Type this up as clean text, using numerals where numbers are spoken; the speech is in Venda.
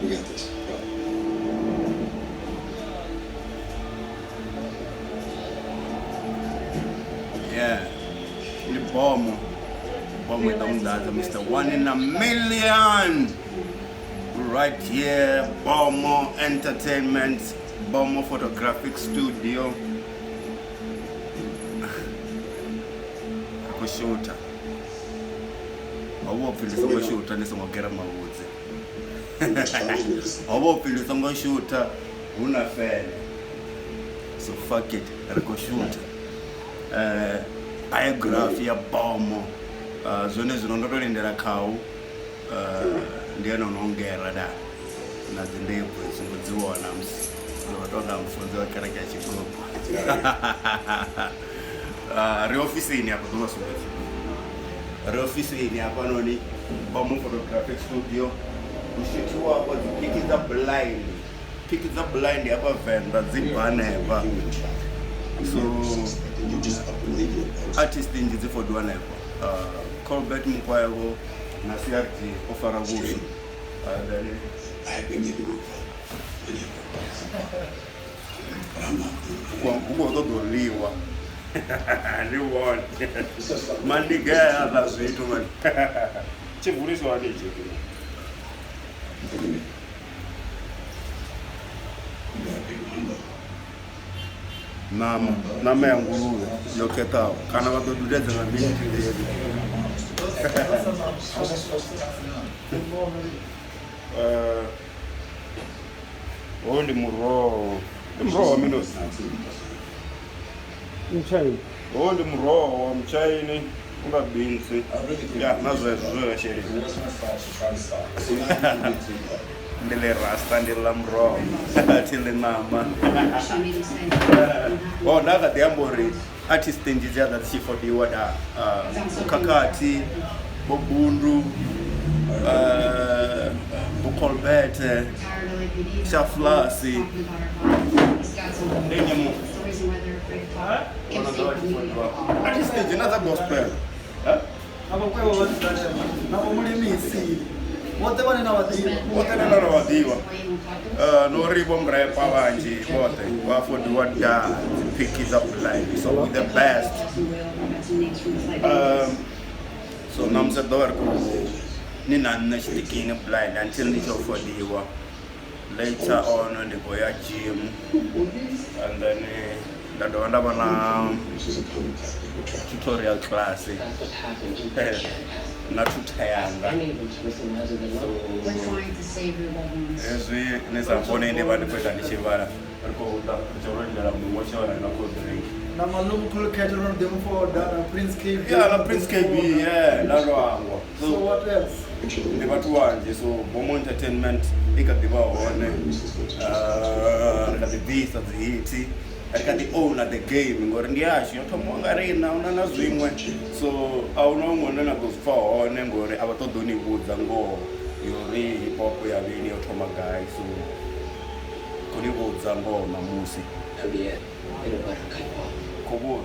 We got this. Go. Yeah. Ndi bomo. Bomo ita mudadza Mr. One in a Million. Right here, Bomo Entertainment, Bomo Photographic Studio. Ri khou shutha. Ho vha upfi ndi songo shutha ndi songo gera mavhudzi. Ho vha upfi ndi songo shutha hu na fene. So fuck it, ri khou shutha. Biography ya Bomo. Zwone zwino ndo to lindela khau. Ndi ene ono ngera da na dzi ndebvu songo dzi vhona musi ndi khou tonga mufunzi wa kereke ya tshigubu. Ri ofisini afha ḓo vha sumbedza. Ri ofisini hafhanoni Bomo Photographic Studio. Hu shuthiwa hafha dzi phiki dza blind. Phiki dza blind hafha Venḓa dzi bva hanefha. So artist nnzhi dzi fodiwa hanefha. Colbert Mukwevho na CRG o fara vhuswa. Then hu khou ṱoḓa u ḽiwa. Ndi vhone mandigea aḽa zwithu mani. Tshi vuliswa hani itshi? Ṋama, ṋama ya nguluvhe yo kheṱhaho kana vha ḓo dudedza nga mini thi ḓivhi. Hoyu ndi muroho, ndi muroho wa mini hoyu? Mutshaini. Hoyu ndi muroho wa mutshaini u nga binsi ya na zwezwo zwe zwa sheliwa. Ndi ḽi rasta ndi ḽa muroho thi ḽi ṋama. Oh nda kha ḓi amba uri artist nnzhi dzi a ḓa dzi tshi fodiwa da Khakhathi, Vho Bundu, Vho Colbert, Shaflas, ndi nnyi muṅwe? Artist nnzhi na dza gospel. Na vhakwevho vha Jerusalema na vho mulimisi vhoṱhe vhane na vha ḓivha. Vhoṱhe vhane na vha ḓivha. No ri vho mrepa vhanzhi vhoṱhe vha fodiwa da dziphiki dza blind so we the best. So ṋamusi ḓo vha ri khou ni na nṋe tshiṱikini blind until ndi tshi fodiwa. Later on ndi khou ya gym and then nda dovha nda vha na tutorial class na thutha yanga. So hezwi ni sa vhoni ndi vha ndi khou ita ndi tshi vhala ri khou ḓa ri tshi ro lindela muṅwe tshi wana na cold drink. Na malume Colcat ro no ḓi mufoda na Prince KB. Yeah, na Prince KB, yeah, na lwangwa. So what else? Ndi vhathu vhanzhi so Bomo Entertainment i kha ḓi vha hone. Ri kha ḓi bvisa dzi hit, ri kha ḓi owner the game ngori ndi yashu yo thomiwa nga riṋe ahuna na zwiṅwe. So ahuna huṅwe hune na ḓo zwi pfha hone ngori a vha ṱoḓi u ni vhudza ngoho yori hip hop ya vheni yo thoma gai. So khou ni vhudza ngoho ṋamusi. Khou vhona.